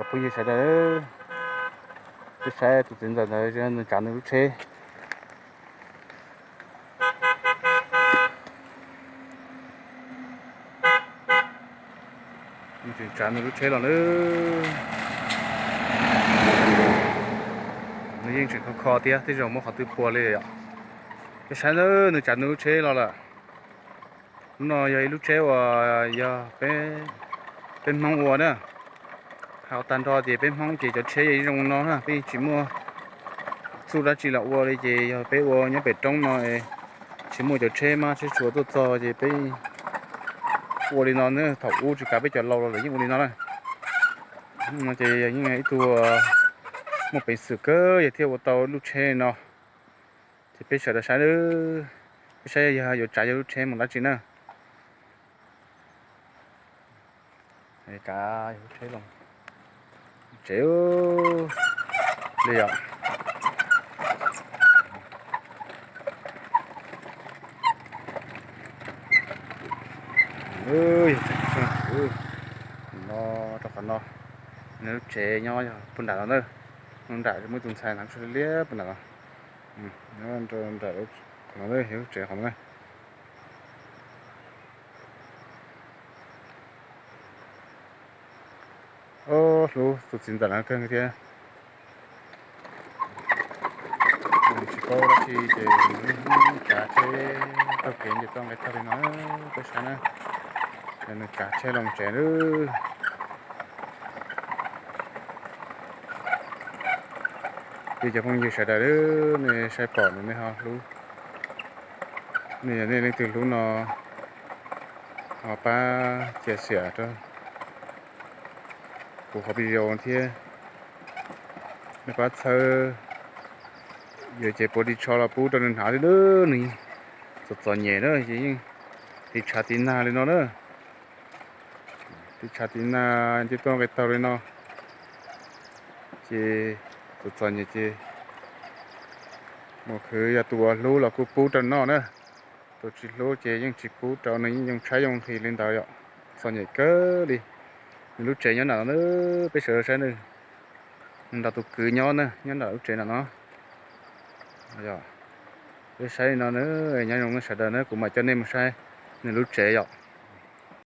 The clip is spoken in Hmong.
Cov phooj ywg sawv daws, peb saib tus txiv ntxawm ntawd nws tsav nws lub tsheb. Nws tseem tsav nws lub tsheb los na. Nws yeej tseem kho kho thiab, tej zaum muab qhov twg puas li yom. Peb saib na, nws tsav nws lub tsheb los lawm. Lub no yog ib lub tsheb uas yog peb Hmoob ua na. Hais tag nrho ces peb Hmoob ces cov tsheb yeej zoo no na, peb tsis muaj txuj dab tsi los ua li, ces yog peb ua nyob pem roob no, tsis muaj cov tsheb mab tsheb suav tuaj txog ces peb ua li no na. Thaum ub tsis kav peb cov laus los lawv yeej ua li no na. No ces yog yeej ib tug muaj peev xwm kawg yog thiaj ua tau lub tsheb no. Ces peb sawv daws saib, peb saib yog yuav tsav yog lub tsheb mus dab tsi na. Tsav lub tsheb los tsev li yom. No rau qhov no, nws lub tsev nyob yog puag nram no na. Nyob nram muaj ib tug ntxhais ntawd liab puag nram no. Nyob nram qhov no, yog lub tsev qhov no na. Ob, hlub tus txiv ntxawm no kawg thiab. Tsis paub dab tsi ces tsav tsheb taug kev nce toj nqes taug li no, peb saib na. Nws tsav tsheb los tsev lawm. Ces cov phooj ywg sawv daws, nej saib pom no nej ho hlub, nej yog nej leej twg hlub no ho pab cia siam rau kuv qhov video thiab. Nej pab txhawb, yuav ces puas ris tsho los pub rau nws hnav thiab, nws txom txom nyem na, ces yeej tiv tshav tiv nag li no na. Tiv tshav tiv nag nce toj nqes taug li no, ces txom txom nyem ces mus khwv, yog tus uas hlub los kuj pub rau noj na. Tus tsis hlub ces yeej tsis pub rau, nws yeej yoo tshaib yoo nqhis li ntawd yom. Txom nyem kawg li. Nws lub tsev nyob nram no na, peb sawv daws saib na. Nws nrog tus kwv nyob na, nyob nram lub tsev nram no. Peb saib li no na, nyob zoo nej sawv daws na, kuv mam coj nej mus saib nws lub tsev yom.